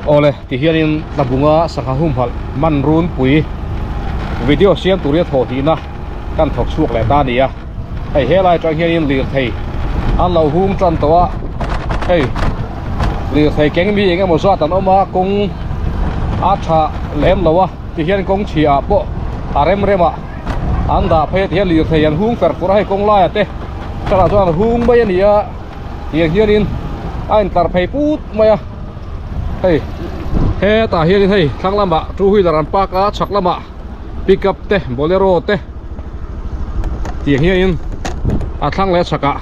Awle tihianin tlabunga sangha humhalh man runpui video siam turin a thawh hlihna kan thawk chhuak leh ta a ni a, hei helai atang hianin lirthei an lo hung tan tawh a, hei lirthei keng mi eng emaw zat an awm a kawng a tha lem lo a tihian kawng chhia ah pawh a rem rem ah an dah phei a tihian lirthei an hung fer fur a hei kawng laiah te tah chuan an hung mai a ni a. Tiang hianin a intlar phei put mai a, hei hetah hianin hei thlang lamah two wheeler an park a, chhak lamah pickup te bolero te tiang hianin a thlang leh chhakah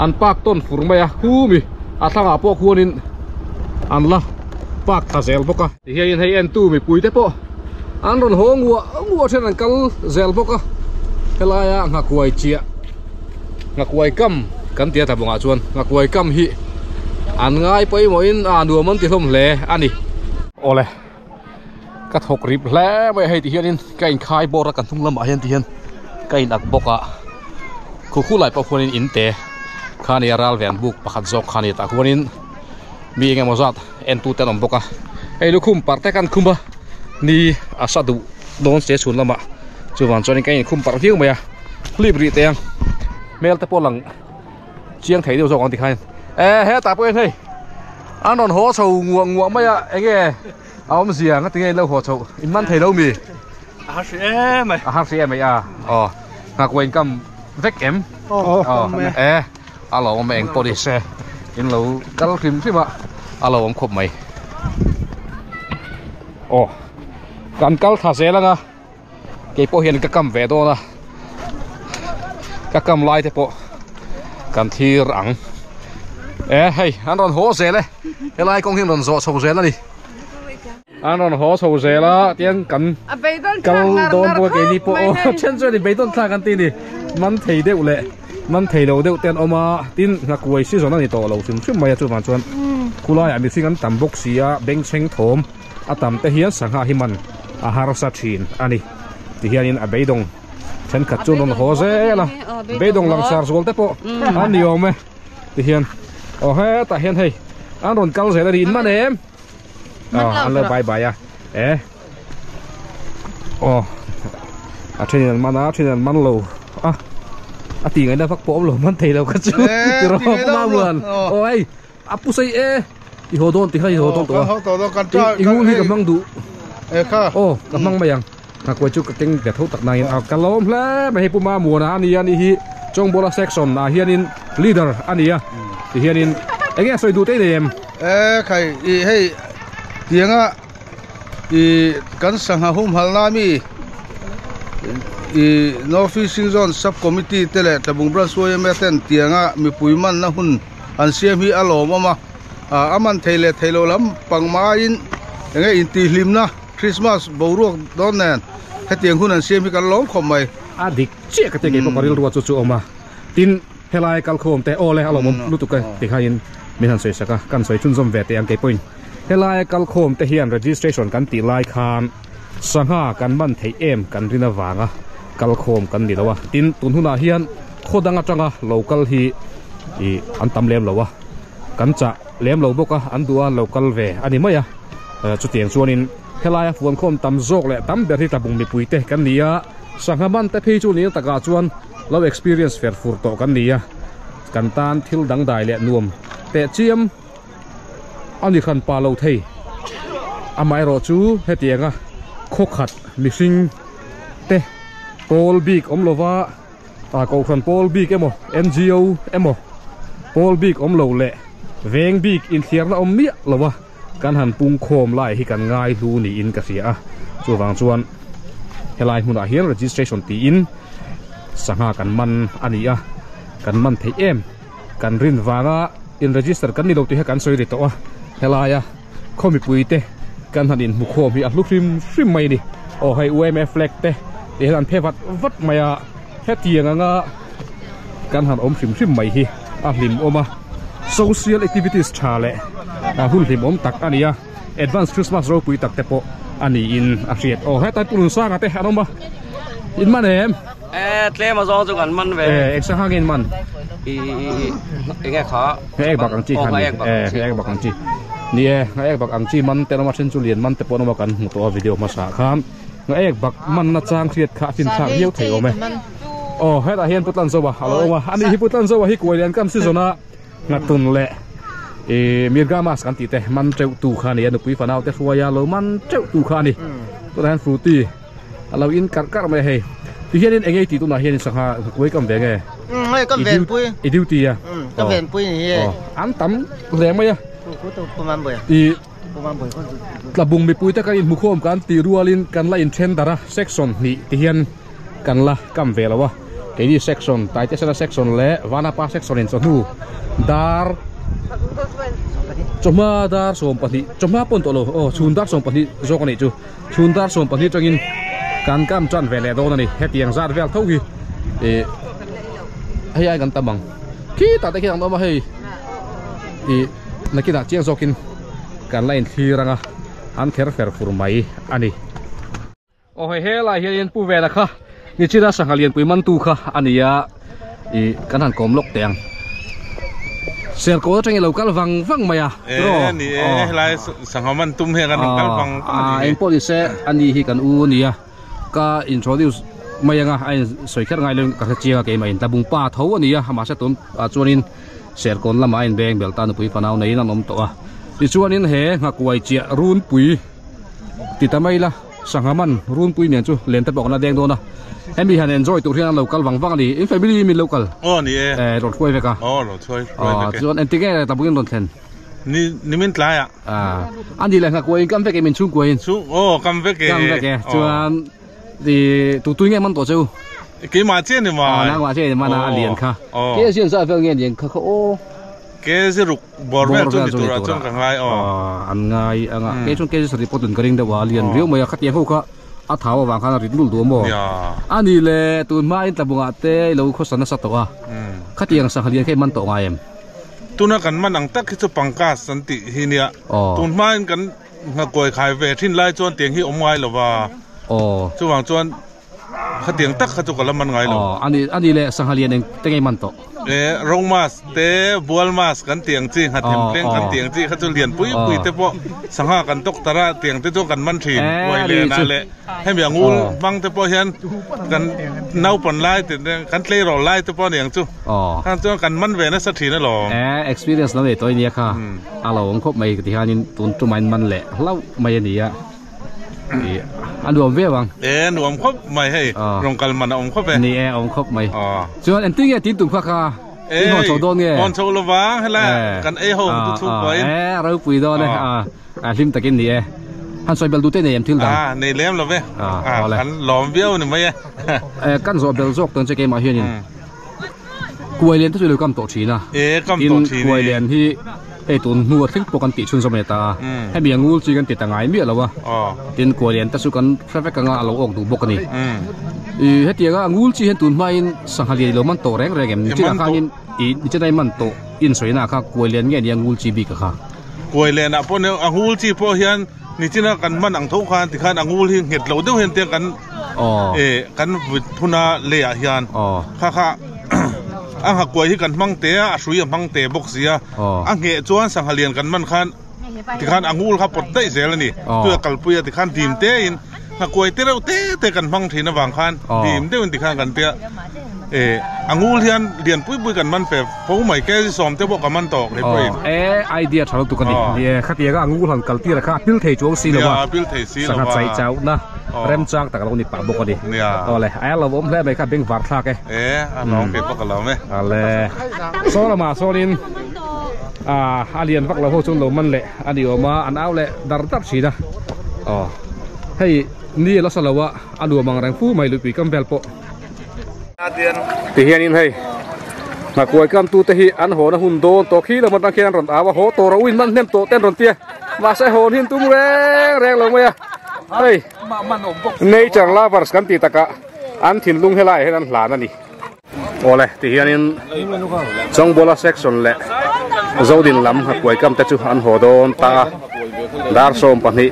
an park tawn fur mai a, khumi a thlangah pawh khuanin an la park thla zel bawk a. Tihianin hei entu mipui te pawh an rawn haw nguah nguah then an kal zel bawk a, helaia nghakuai chiah nghakuai kam kan tia tlabawngah chuan nghakuai kam hi an ngai pawimawhin a nuam an ti hlawm hle a ni. Awle ka thawk rip hle mai a hei tihianin ka inkhai bawr a ka hnung lamah hian tihian ka in ak bawk a khu khu lai pawh khuanin in te kha nia ral ve an buk pakhat zawk kha a ni tah khuanin mi engemaw zat en tu te an awm bawk a hei lukhum parh te kan khum a ni a sa duh dawn se chhun lamah chuvang chuanin ka inkhum parh viau mai a hlip rih teh ang hmel te pawh lang chiang thei deuh zawk ang tikhain e hetah pawh hian hei an rawn haw chho nguah nguah mai a enge a awmzia nga tinge in lo haw chho in man thei lo mi a har hrih em mai a har hrih em mai a aw nghakuai in kam vek em aw e A lo awm eng pawh ni se in lo kal hrim hrim a a lo awm khawp mai aw kan kal thla zel anga kei pawh hian ka kam ve dawn a ka kam lai te pawh kan thlir ang e hei an rawn haw zel e helai kawng hi an rawn zawh chho zel a ni. An rawn haw chho zel a tiang kan kal dawn bawk a keini pawh aw then chuan i beidawn thlak an ti a ni man thei deuh leh man thei lo deuh te an awm a tin nghakuai season a ni tawh lo hrim hrim mai a chuvang chuan khulaiah mihring an tam bawk si a bengchheng thawm a tam te hian sangha hi man a harsa thin a ni tihianin a beidawng thenkhat chu an rawn haw zel a beidawng langsar zual te pawh an ni awm e tihian aw hetah hian hei an rawn kal zel a ni in man em. An lo bye bye a e aw a then an man a then an man lo a a ti ngaihna vak pawh awm lo man thei lo kha chu tiraw ma muan aw hei a pu sei e i haw dawn tikha i haw dawn tawh a i ngun hi ka hmang duh aw ka hmang mai ang nghakuai chu ka keng ve tho tak nangin a ka lawm hle mai hei pu ma muana a nia ni hi Chawngbola section ah hianin leader a ni a tihianin enge a sawi duh te nei em? E khai i hei tianga i kan sangha humhalna mi i North Fishing Zone Sub Committee te leh Tlabung Branch yma ten tianga mipui manna hun an siam hi a lawmawm a, a man thei leh theilo lam pangmaiin enge intihhlimna Christmas boruak dawn nen hetiang hun an siam hi kan lawm khawp mai. A dik chiah ka ti kei pawh ka rilru a chu chu a awm a, tin helai kalkhawm te aw le a lawmawm lutuk e ti khain min han sawi sak a, kan sawi chhunzawm ve teh ang kei pawhin helai kalkhawm te hian registration kan tih lai khan sangha kan man theih em kan rin avanga kalkhawm kan ni lo a, tin tun hunah hian khaw dang atanga lo kal hi ih an tam lem lo a, kan chah lem lo bawk a an duh a lo kal ve a ni mai a, chutiang chuanin helaia fuankhawm tam zawk leh tam ber hi tlabung mipui te kan ni a. Sangha man te phei chu nil takah chuan lo experience fer fur tawh kan ni a, kan tan thil dangdai leh nuam teh chiam a ni hran pa lo thei. Amaherawh chu hetianga khawkhat mihring te pawl bik awm lova kohhran pawl bik emaw NGO emaw pawl bik awm lo leh veng bik inthliarna awm miah lova Kan han pungkhawm lai hi kan ngai hlu niin ka hria a, chuvang chuan helai hmunah hian registration tiin sangha kan man a ni a, kan man theih em kan rin vanga in register kan ni lo tih kha kan sawi ri tawh a, helaia khaw mipui te kan han inhmukhawm hi a hlu hrim hrim mai a ni. Aw hei UMA flag te tih hian an phe vat vat mai a, hetiang anga kan han awm hrim hrim mai hi a hlimawm a social activities tha leh hun hlimawm tak a ni a advance christmas ropui tak te pawh a niin a hriat aw hetlai purun sanga te an awm a in man em e tlem a zawng chu kan man ve e eng sangha nge in man i enge kha he ek bak ang chi kha ni e he ek bak ang chi. Ni e, nga ek bak ang chi man te lama then chu lian man te pawh an awm a kan hmu tawh a video hmasa ah khan nga ek bak man na chang hriat kha a fin thlak viau thei awm e. Aw hetah hian Putlan Zoa a lo awm a, ani hi Putlan Zoa hi kuai lian kam season a nghatun leh ih Mirga mask kan tih te man teuh tu kha a ni a, nupui fanau te hruai a lo man teuh tu kha a ni. Tunah hian Frooti a lo in karh karh mai a hei. Ti hianin eng ei tih tunah hian sangha kuai kam ve nge? Hei ka venpui. I duty a? Ka venpui ni hi. An tam hle mai a. I Tlabung mipui te kan inhmukhawm kan tih rualin kan la inthen darh a, section hnih ti hian kan la kam ve lo a. Keini section, Taitesena section leh Vanapa section in chawhnu dar chawhma dar 12, chawhma pawh ni tawh lo, aw chhun dar 12 zawk a nih chu. Chhun dar 12 atangin kan kam tan ve leh dawn a ni. Hetiang zat vel tho hi ih hei ai kan tam ang. Khitah te khian an awm a hei ih nakinah chiang zawkin kan la inthlir ang a, an kher fer fur mai a ni. Aw hei helai hianin Pu Vena kha Nichina sangha lianpui mantu kha a ni a, ih kan han kawm lawk teh ang. Serkawl atangin lo kal vang vang mai a, E ni e, helai sangha man tum hian kan rawn kal vang vang a ni e. Engpawh ni se a ni hi kan u a ni a, ka introduce mai anga a in sawi kher ngai lo in ka hre chiang a keimah in tlabung pa tho a ni a, mahse tun ah chuanin Serkawn lamah a inbeng bel ta nupui fanau neiin an awm tawh a. Tichuanin he nghakuai chiah runpui ti ta mai la. Sangha man runpui nen chu len te pawh kan la deng dawn a, hemi han enjoy tur hian an lo kal vang vang a ni, in family in min lo kal? Aw ni e. Eh rawn hruai vek a. Aw rawn hruai hruai vek e. Chuan engtin nge tabuk in rawn thlen? Ni nimin tlai ah. Ah a ni leh nghakuai in kam vek e min chhungkuai in? Chhung aw kam vek e. Kam vek e chuan i tutui nge man tawh cheu? Keimah chiah ni mai. Aw nangmah chiah ni man a a lian kha. Aw. Ke zian zat vel nge lian kha kha aw. Ke ziruk bawr vel chu ni turah chuan ka ngai aw. An ngai anga kei chuan ke ziruk pawh tun ka ring deuh a lian riau mai a khatiang ho kha a thau avang khan a rit lul duh a maw. A ni le tun hma in tlabungah te i lo khawsa nasa tawh a khatiang sangha lian kha i man tawh ngai em? Tuna kan man ang tak hi chu pangkas an tih hi nia tun hma in kan nghakuai khai ve thin lai chuan tiang hi awm ngai lo va chuvang chuan Khatiang tak kha chu ka la man ngai lo. Aw, ani ani leh sangha lian eng te ngei man tawh? E, ro mas te, bual mas kan ti ang chi, nghathem tleng kan ti ang chi kha chu lian pui pui te pawh sangha kan tawk tar a, tiang te chu kan man thin. Uai len ah leh hemi a ngul hmang te pawh hian kan naupan lai te kan tleirawl lai te pawh a ni ang chu. Khang chuan kan man ve nasa thin alawm. E, experience lo nei tawh i nia kha. A lo awm khawp mai ti hianin tun tumah in man leh hlauh mai a ni a. A nuam viau ang. E nuam khawp mai hei rawn kal man a awm khawp e. Ni e a awm khawp mai. Chuan engtin nge tin tum kha kha in hawn chho dawn nge? Hawn chho lovang helai kan ei ho chu chhungkua in. E ropui dawn e a hlim takin ni e. Han sawi bel duh te nei em thil dang? A nei lem lo ve. Kan lawm viau ni mai e. Kan zawh bel zawk tawn che keimah hianin kuai lian te chu i lo kam tawh thin a. E kam tawh thin e. Tin kuai lian hi hei tun hnu a thleng pawh kan tih chhunzawm a ni ta a. Hemi a ngul chi kan ti ta ngai miah lo a. Tin kuai lian te chu kan hre vek anga a lo awk duh bawk a ni. I hetianga a ngul chi hian tun hmain sangha lian i lo man tawh reng reng em? Nichinah khanin i nichinah i man tawh insawi na kha kuai lian nge nia ngul chi bik a kha? Kuai lianah pawh nia a ngul chi pawh hian nichina kan man ang tho khan tikhan a ngul hi nghet lo deuh hian tiang kan e kan vut phuna leiah hian kha kha a nghakuai hi kan hmang te a a hrui a hmang te bawk si a a ngheh chuan sangha lian kan man khan tikhan a ngul kha pawt daih zel a ni tui a kalpui a tikhan dim te in nghakuai te reuh te te kan hmang thin avang khan dim deuhin tikhan kan tia e a ngul hian lian pui pui kan man fe fo mai ke sawm te pawh ka man tawh kei pawhin e idea tha lutuk a ni ni e khatianga a ngul han kal tir a kha a pil thei chuang si lo a pil thei si lo sangha chai chauhna remchang tak a lo ni pah bawk a ni awle a lo awm hle mai kha beng var thlak e e a lawm kei pawh ka lawm e ale saw lamah sawnin a lian vak lo ho chuan lo man leh a ni awm a an au leh dar dar thin a aw hei ni a la sa lo a a nuam ang reng fu mai luipui kam vel pawh ti hianin hei nghakuai kam tute hi an hawn a hun dawn tawh khi lam atang khian an rawn au a haw tawh rawh u in man hnem tawh te an rawn tia mahse hawn hi an tum reng reng lo mai a hei nature lovers kan tih takah an thinlung helaiah hian an hlan a ni. Awle ti hianin Chawngbuala section leh Zodin lam nghakuai kam te chu an haw dawn ta a dar 12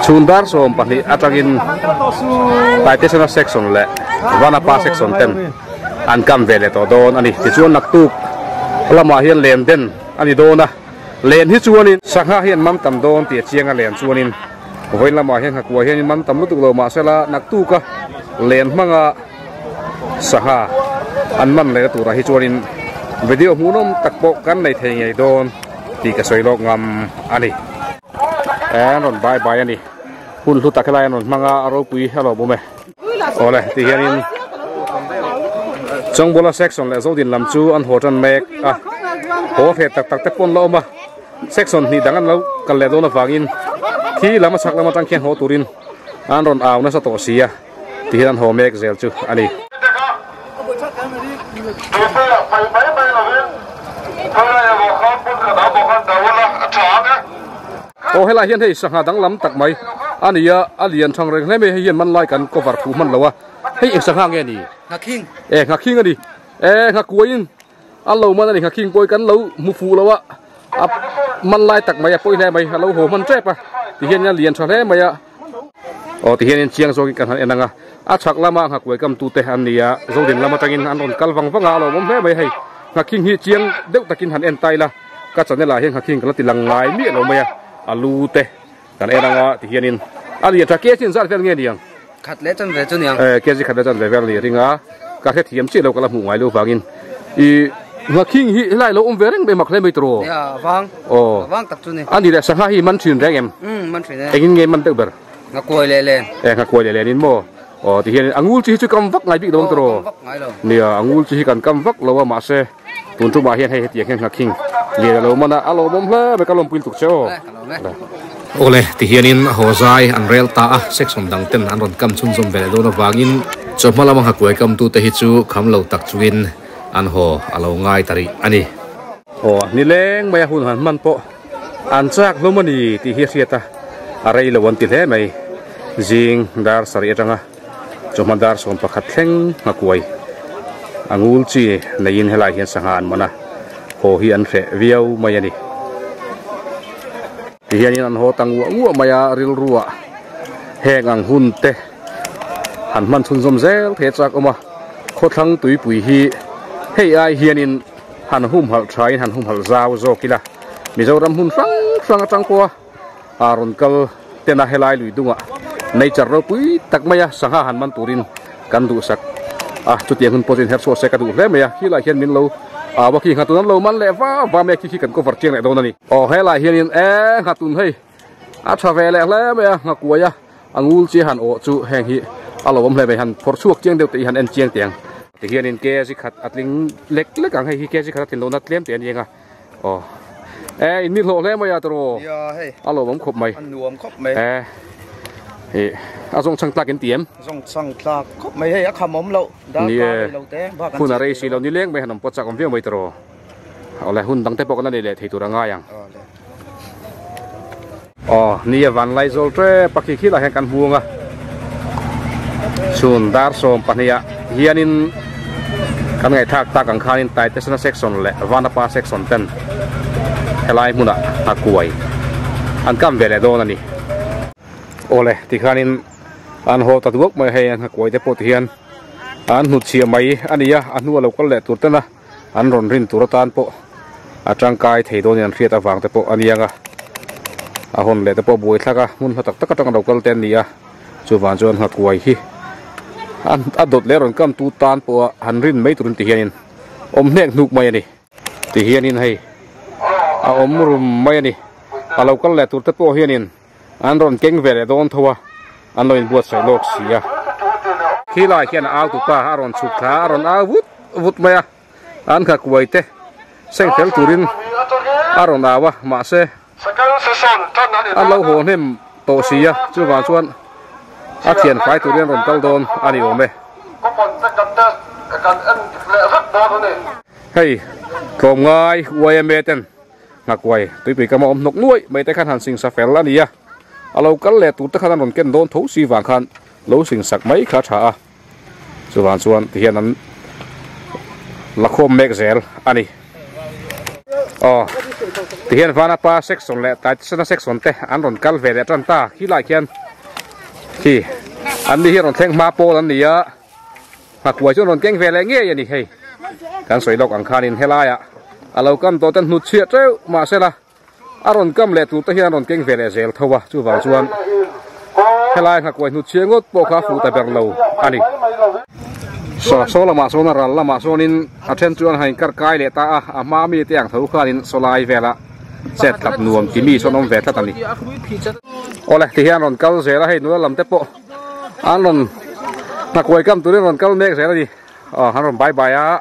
chhun dar 12 atangin Taitesena section leh Vanapa section ten an kam ve leh tawh dawn a ni. Tichuan naktuk lamah hian len den a ni dawn a. Len hi chuanin sangha hian man tam dawn tih a chiang a len chuanin vawiin lamah hian nghakuai hianin man tam lutuk lo mahsela naktuka len hmanga sangha an man lehna turah hi chuanin video hmuhnawm tak pawh kan nei thei ngei dawn tih ka sawi lawk ngam a ni. An rawn bai bai a ni. Hun hlu tak helai an rawn hmang a, a ropui a lawmawm e. Awle ti hianin Chawngbola section leh Zodin lam chu an haw tan mek a, haw hreh tak tak te pawh an la awm a, section hnih dang an lo kal leh dawn avangin khi lam a chhak lam atang khian haw turin an rawn au nasa tawh si a, ti hian an haw mek zel chu a ni. Aw helai hian hei sangha danglam tak mai a ni a, a lian thang reng hle mai hei hian hmanlai kan cover phuh hman lo a, hei eng sangha nge ni? Nghakhing. E nghakhing a ni, e nghakuaiin a lo man a ni nghakhing pawh hi kan lo hmu fuh lo a, a hmanlai tak mai a pawi hle mai a lo haw hman tep a tihian a lian tha hle mai a, aw tihianin chiang zawkin kan han en ang a, a chhak lama nghakuai kam tute an ni a, Zodin lam atangin an rawn kal vang vang a, a lawmawm hle mai hei nghakhing hi chiang deuh takin han en ta ila. Ka channel ah hian nghakhing ka la ti lang ngai miah lo mai a, a lu te kan en anga ti hianin a lian tha kg in zat vel nge niang? Khat leh chan ve chu niang. Eh kg khat leh chan ve vel ni ring a, ka hrethiam chiah lo ka la hmuh ngai lo vangin i nghakhing hi helai lo awm ve reng mai mak hle mai tawh. Nia a vang. Aw. A vang tak chu ni. A ni leh sangha hi man thin reng em? Umm man thin e. Engin nge man deuh ber? Nghakuai leh len. Eh nghakuai leh len in maw? Aw ti hianin a ngul chi hi chu kam vak ngai bik lo ang tawh. Aw kam vak ngai lo. Nia a ngul chi hi kan kam vak lo a mahse Tun tumah hian hei hetiang hian nghakhing lian a lo man a, a lawmawm hle mai ka lawmpui lutuk che aw. Awle, tihianin haw zai an rel ta a, section dang ten an rawn kam chhunzawm ve leh dawn avangin chawhma lama nghakuai kamtute hi chu kham lo tak chungin an haw a lo ngai ta rih a ni. Aw, nileng mai a hun han hman pawh an chak hlawm a ni tih hi a hriat a, a rei lo an ti hle mai. Zing dar sarih atanga. Chawhma dar 11 thleng nghakuai a ngul chi neiin helai hian sangha an man a, haw hi an hreh viau mai a ni. Tihianin an haw ta nguah nguah mai a, rilruah heng ang hun te han hman chhunzawm zel thei a chak awm a, khawthlang tuipui hi hei ai hianin han humhalh thain han humhalh zau zawk ila, Mizoram hmun hrang hrang atang pawha a rawn kal ten a helai lui dungah nature ropui tak mai a sangha han man turin kan duhsak a chutiang hun pawh chu inher chhuah se ka duh hle mai a khilai hian min lo au a khi nghatun an lo man leh va va mai a khi khi kan cover chiang leh dawn a ni. Aw helai hianin e nghatun hei a tha ve leh hle mai a nghakuai a a ngul chi han awh chu heng hi a lo awm hle mai han phawrh chhuak chiang deuh te hi han en chiang teh ang tihianin kg khat a tling lek lek ang hei hi kg khat a tlin lohna tlem teh a ni ang a. Aw e in ni hlawh hle mai a tawrh Ya hei a lawmawm khawp mai a nuam khawp mai e hi a zawng chhang tlak in ti em zawng chhang tlak khawp mai hei a kham awm loh dar ni kar e rei lo te bak an hun a chhiat rei thei si lo ni leng mai han awm pawh chak awm viau mai tawrh awle hun dang te pawh kan la nei leh thei tur a ngai ang aw le aw ni a van lai zawl tep a khi khi lah hian kan hmuang a chhun dar 12 ah hianin kan ngaihthlak tak ang khanin Taitesena section leh Vanapa section ten helai hmunah a kuai an kam ve leh dawn a ni. Awle tikhanin an haw ta duak mai a hei an nghakuai te pawh tihian an hnutchhiah mai a ni a, a hnua lo kal leh tur tena an rawn rin tur atan pawh a tangkai thei dawnin an hriat avang te pawh a niang a, a hawn leh te pawh buai thlak a, hmun hla tak tak atanga lo kal te an ni a, chuvang chuan nghakuai hi a dawt leh rawn kam tu tan pawh a han rin mai turin ti hianin awm hnek hnuk mai a ni. Ti hianin hei a awm rum mai a ni, a lo kal leh tur te pawh hianin an rawn keng ve leh dawn tho a, an lo inbuatsaih lawk si a. Khilai hian a au tupa a rawn chhuk thla a, a rawn au vut vut mai a, an kha kuai te seng fel turin a rawn au a, mahse an lo haw hnem tawh si a, chuvang chuan a thian fai turin an rawn kal dawn a ni awm e. Hei tlawmngai YMA ten Nghakuai tuipui kam a awm hnawk nuaih mai te khan han sing sa fel a ni a, a lo kal leh tur te khan an rawn ken dawn tho si vang khan lo sing sak mai kha a tha a, chuvang chuan tihian an la khawm mek zel a ni. Aw tihian Vanapa section leh Taitesena section te an rawn kal ve leh tan ta, khilai khian khi an ni hi rawn thleng hma pawl an ni a, Nghakuai chu an rawn keng ve leh ngei a ni hei. Kan sawi lawk ang khanin helaiah a lo kam tawh ten hnut chhiah teuh mahsela A rawn kam leh tur te hian rawn keng ve leh zel tho a, chuvang chuan helai nghakuai hnut chhia ngawt pawh kha a fuh ta ber lo a ni. Saw saw lamah sawn a ral lamah sawnin a then chuan a han inkar kai leh ta a, a hma mi te ang tho khanin sawlai vela chet tlat nuam ti mi sawn awm ve tlat a ni. Awle tihian rawn kal zel a, hei nula lam te pawh an rawn nghakuai kam turin rawn kal mek zel a ni, aw an rawn bye bye a.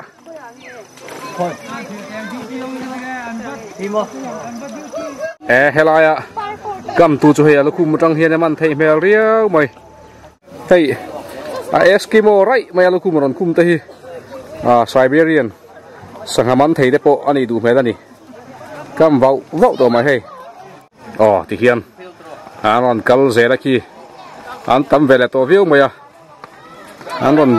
E helaia kam tu chu hei a lukhum atang hian a man theih hmel riau mai hei a eskimo raih mai a lukhum rawn khum te hi a siberian sangha man thei te pawh a nih duh hmel a ni kam vauh vauh tawh mai hei aw tihian an rawn kal zel a khi an tam ve leh tawh viau mai a. An rawn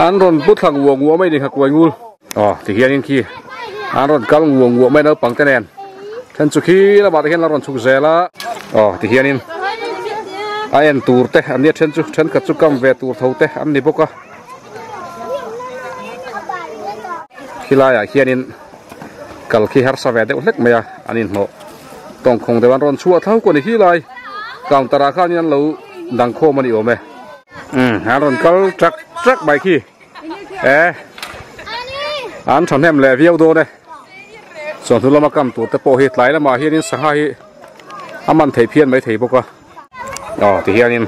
an rawn bu thla nguah nguah mai ni kha kuai ngul. Aw ti hianin khi an rawn kal nguah nguah mai naupang te nen. Then chu khi lamah te hian la rawn chhuk zel a. Aw ti hianin a en tur te an nia then chu thenkhat chu kam ve tur tho te an ni bawk a. Khilaiah khianin kal khi harsa ve deuh hlek mai a an inhnawh tawngkhawng deuh an rawn chhuah thau kaw ni khilai counter ah khanin an lo dang khawm a ni awm e. Umm an rawn kal trak trak mai khi e an thahnem leh viau dawn e chawhnu lama kam tur te pawh hi tlai lamah hianin sangha hi a man theih phian mai thei bawk a aw tihianin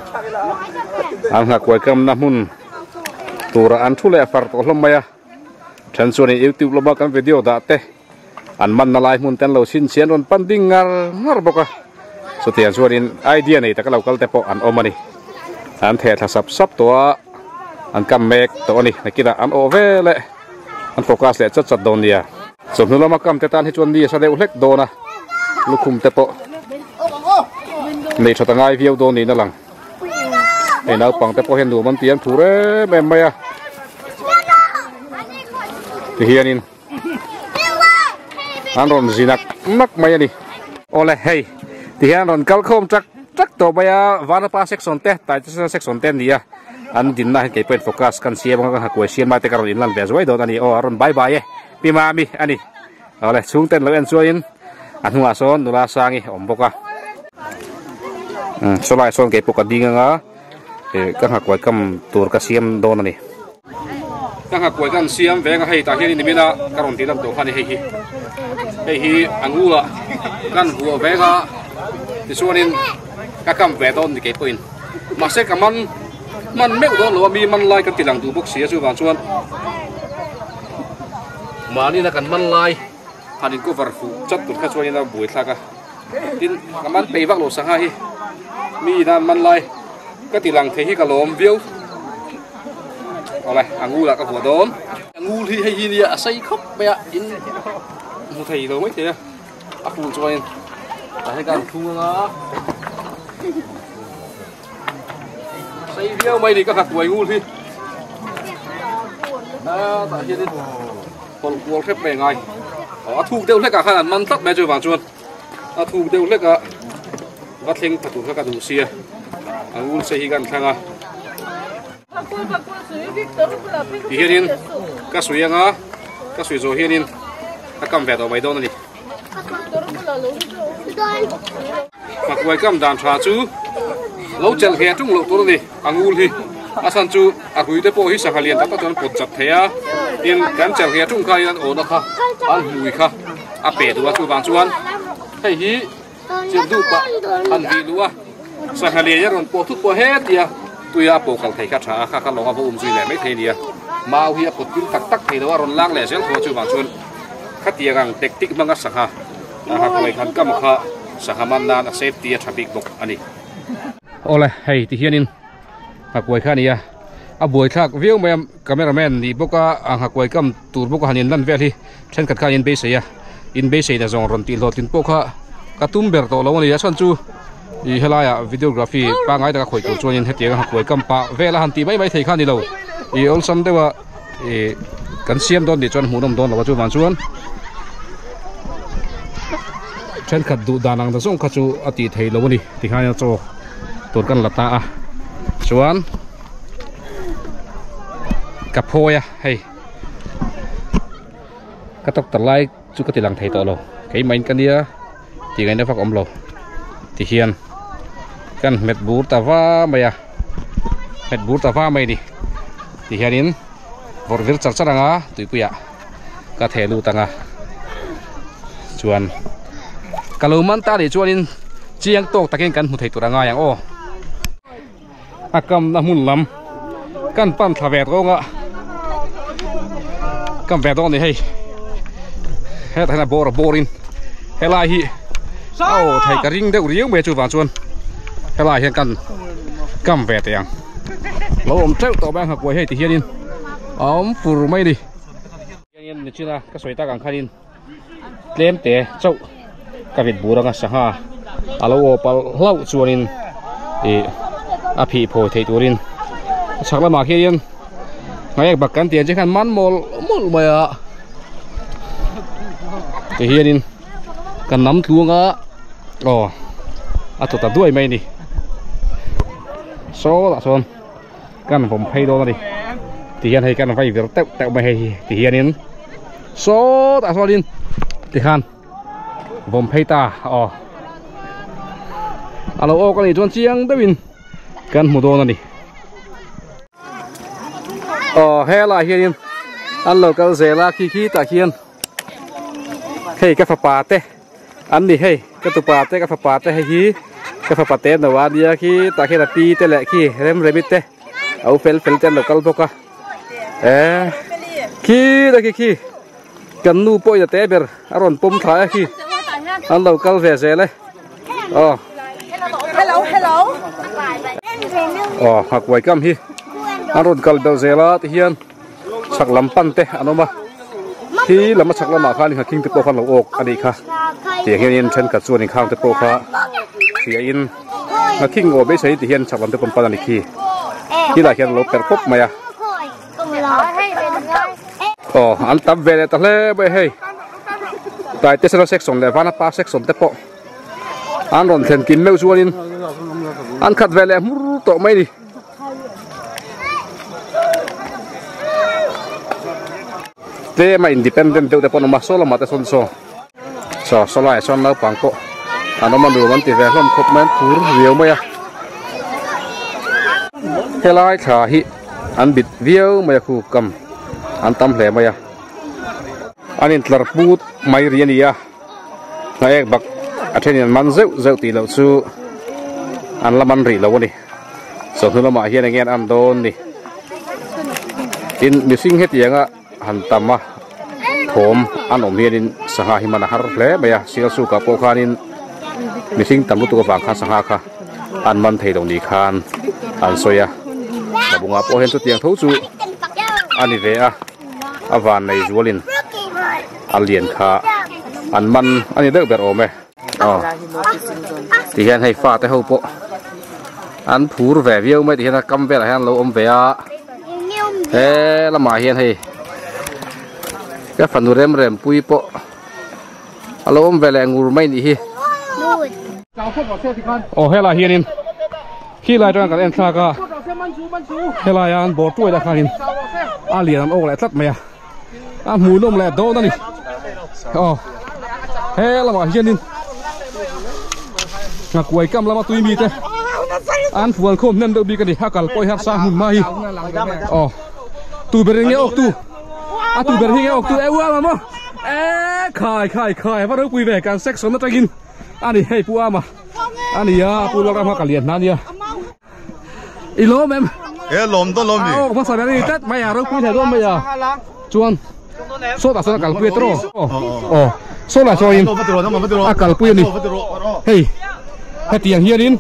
an nghakuai kamna hmun turah an thu leh far tawh hlawm mai a. Then chuanin youtube lama kan video dah te an manna lai hmun te an lo chhinchhiah an rawn pan ding ngar ngar bawk a chutiang chuanin idea nei taka lo kal te pawh an awm a ni an theh thla sap sap tawh a an kam mek tawh a ni nakinah an awh vel e an focus leh chat chat dawn nia chawhnu lama kam te tan hi chuan ni a sa deuh hlek dawn a lukhum te pawh nei tha ta ngai viau dawn niin a lang. Hei naupang te pawh hian nuam an ti an phur em em mai a tihianin an rawn zi nak nak mai a ni awle hei tihian rawn kal khawm tak tak tawh mai a vanapa section te taitesena section te an ni a an dinna hian keipawhin focus kan siam anga kan hakuai siam lai te ka rawn inlan ve zuai dawn a ni aw a rawn bye bye e pi mami a ni. Awle chhungten lo en chuanin a hnungah sawn nula sangi a awm bawk a sawlai sawn keipawh ka ding anga ih ka nghakuai kam tur ka siam dawn a ni. Ka nghakuai kan siam veng a hei tah hian nimin a ka rawn tih lam tawh kha a ni hei hi hei hi a ngula kan vuah veng a tichuanin ka kam ve dawn a ni keipawhin mahse ka man man meuh dawn lo a mi man lai kan ti lang duh bawk si a chuvang chuan. Mahni na kan man lai han in cover fuh chat tur kha chuanin a buai thlak a tin ka man peih vak lo sangha hi mi ina an man lai ka ti lang thei hi ka lawm viau awle a ngul ah ka vuah dawn a ngul hi hei hi nia a sei khawp mai a in hmu thei lo mai thei a a ful chuanin tah hian ka han thlung anga Sei viau mai ni ka khat uai ngul hi. A tah hianin hawlh kual hrep mai a ngai. A thuk deuh hlek ah khan an man tlat mai chu vang chuan a thuk deuh hlek a va thleng pha tur kha ka duh sia a ngul sei hi kan thlang a. Ti hianin ka sui anga ka sui zawh hianin ka kam ve tawh mai dawn a ni. Pakuai kam dan tha chu lo chelh ngheh tung loh tur a ni a ngul hi a chhan chu a hui te pawh hi sangha lian tak tak chuan an pawt chat thei a tin kan chelh ngheh tung kha in an awna kha an hmui kha a pe duh a chuvang chuan hei hi chilh duh pah han vih luh a sangha lian a rawn pawh thut pawh hetia tuia a pawh kal thei kha tha a kha kha lawng a va um zui leh mai thei a ni a mau hi a pawt pil tak tak thei lo a rawn lang leh zel tho a chuvang chuan khatiang ang tactic hmanga sangha A kuai khan kam kha sangha man nan a safety a tha bik bawk a ni. Awle hei ti hianin nghakuai kha a ni a, a buaithlak viau mai a cameraman nih bawk a a nghakuai kam tur bawk a han inlan vel hi thenkhat khan in beisei a, in beisei na zawng rawn tih hlawhtlin pawh kha ka tum ber tawh lo a ni a chhan chu ih helaiah videography pangngai taka khawih tur chuanin hetiang a nghakuai kam pah vel a han tih mai mai thei kha a ni lo ih awlsam deuh a. Ih kan siam dawn tih chuan hmuhnawm dawn lo a chuvang chuan thenkhat duh dan ang ta zawng kha chu a tih theih loh a ni tikhan chaw tur kan la ta a chuan ka phawi a hei ka doctor lai chu ka ti lang thei tawh lo keimah in ka nia. Ti ngai na vak awm lo ti hian kan hmet bur ta va mai a hmet bur ta va mai ni ti hianin vawrh vir char char anga tuipuiah ka theh lut anga chuan ka lo man ta nih chuanin chiang tawk takin kan hmu thei tur angai ang aw a kamna hmun lam kan pan thla ve dawnga kam ve dawn ni hei hetah hian a bawr a bawrin helai hi aw thei ka ring deuh riau mai chu vang chuan helai hian kan kam ve teh ang lo awm teuh tawh mai a nghakuai hei ti hianin a awm fur mai a ni. Hianin nichina ka sawi tak ang khanin tlem te chauh ka vit bur anga sangha a lo aw palh hlauh chuanin ih a phih phawi theih turin a chhak lamah khianin ngaiek bak kan tih ang che khan man mawlh mawlh mai a ti hianin kan nam tluang a aw a tawt ta duai mai a ni saw lah sawn. Kan vawm phei dawn a ni ti hian hei kan vai vir teuh teuh mai hei hi ti hianin sawtah sawnin tikhan vawm phei ta aw a lo awk a nih chuan chiang deuhin kan hmu dawn a ni aw helaiah hianin an lo kal zel a khi khi tah khian hei ka fapa te. An ni hei, ka tupa te ka fapa te hei hi ka fapa te no a nia khi tah khian a pi te leh khi rem remi te a u fel fel te an lo kal bawk a eh khi ta khi khi kan nu pawhin a te ber a rawn pawm thla a khi an lo kal ve zel e aw aw nghakuai kam hi an rawn kal belh zel a tihian. Chhak lam pan te an awm a, khi lam a chhak lamah khan nghakhing te pawh khan lo awk a nih kha tiang hianin thenkhat chuan inkhang te pawh kha hriain nghakhing aw beisei ti hian chhak lam te pawh an pan a ni khi khilai hian a lo perh pawp mai a aw an tam ve leh ta hle mai hei taitesena section leh vanapa section te pawh an rawn thlen kim meuh chuanin an khat ve leh hmur tawh mai a ni. Tlem a independent deuh te pawh an awm a saw lamah te sawn saw saw saw laiah sawn naupang pawh an awm a nuam an ti ve hlawm khawp mai an phur riau mai a helai thla hi an bit viau mai a khu kam an tam hle mai a an intlar put mai ri a ni a. Hnaek bak a thenin an man zeuh zeuh tih loh chu an la man rih lo a ni. Chawhnu lamah hian enge an an dawn ni. Tin, mihring hetianga han tam a thawm an awm hianin sangha hi man a har hle mai a. Sialsukah pawh khanin mihring tam lutuk avang khan sangha kha an man thei lo ni khan an sawi a. Tlabungah pawh hian chutiang tho chu a ni ve a, a van nei zualin. A lian kha an man a ni deuh ber awm e. Aw ti hian hei fa te ho pawh an phur ve viau mai ti hian a kam velah hian an lo awm ve a he lamah hian hei ka fanu rem rem pui pawh a lo awm ve leh ngur mai nih hi. Aw helai hianin khilai atanga kan en thlak a helai an bawr tuai lah khanin a lian an awk leh tlat mai a. A hmuhnawm leh dawn a ni aw he lamah hianin nghakuai kam lama tui mite an fuan khawm hnem deuh bik a ni a kal pawh hi harsa hmun hma hi aw tu ber in nge awk tu a tu ber hi nge awk tu e uama maw e khai khai khai a va ropui ve kan section atangin a ni hei pu ama a ni a pu lalram kha ka lian hna a nia. I lawm em? E lawm dawn lawm ni. A awk hmasa ber a ni tlat mai a, ropui hle dawn mai a. Chuan sawtah sawn a kalpui a tiraw? Aw sawtah sawn a kalpui a ni. Hei hetiang hianin